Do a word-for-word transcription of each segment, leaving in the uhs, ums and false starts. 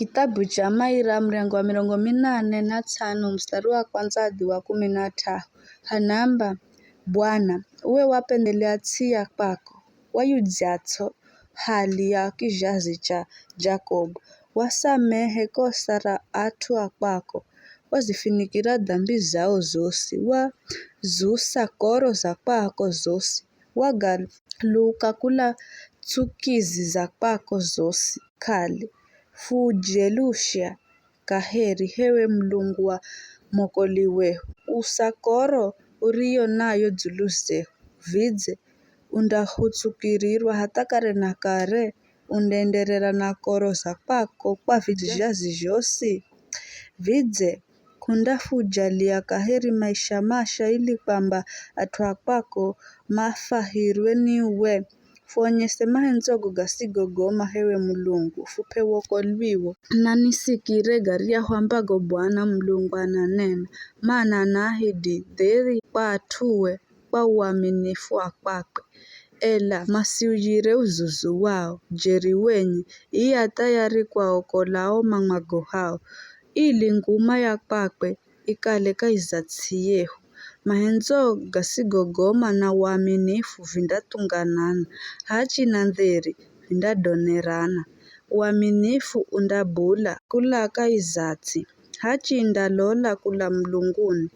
Kitabu cha Maira, mrengo wa mirongo minane na tsano, mstari wa kwanza hadi wa kumi na t'ahu, hanamba, Bwana, uwe wapendelea ts'i ya kwako, wayudzatso hali ya kizhazi cha Jakobu, wasamehe kosa ra at'u a kwako, wazifinikira dhambi zao zosi, wazusa koro za kwako zosi, wagaluka kula tsukizi za kwako zosi kali. Fujelusha kaheri, h'ewe Mulungu wa mwokoli wehu, usa koro uriyo nayo dzulu zehu. Vidze undahutsukirirwa hatha kare na kare, undaenderera na koro za kwako kwa vizhazi zhosi? Vidze k'undafujalia kaheri maisha masha ili kwamba at'u a kwako mafahirwe ni uwe? Fuonyese mahendzo go gasigogoma, h'ewe Mulungu, fup'e wokolwiwo. Na nisikire garyahu ambago Bwana Mulungu ananena, mana anaahidi dheri kwa at'ue kwa uaminifu wa kwakwe. Ela masiujire uzuzu wao, jeri wenye, ii athayari kwaokola o mamwagohao, ili nguma ya kwakwe ikale kahi za ts'i yehu. Mahendzo gasigogoma na uaminifu vindathunganana, hachi na ndheri vindadonerana. Uaminifu undabula kula kahi za ts'i, hachi indalola kula mulunguni.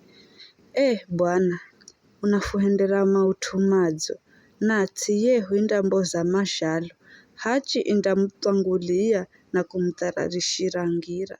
Eh, Bwana, unafuhendera maut'u madzo, na ts'i yehu indamboza mazhalo, hachi indamuthwangulia na kumuthararishira ngira.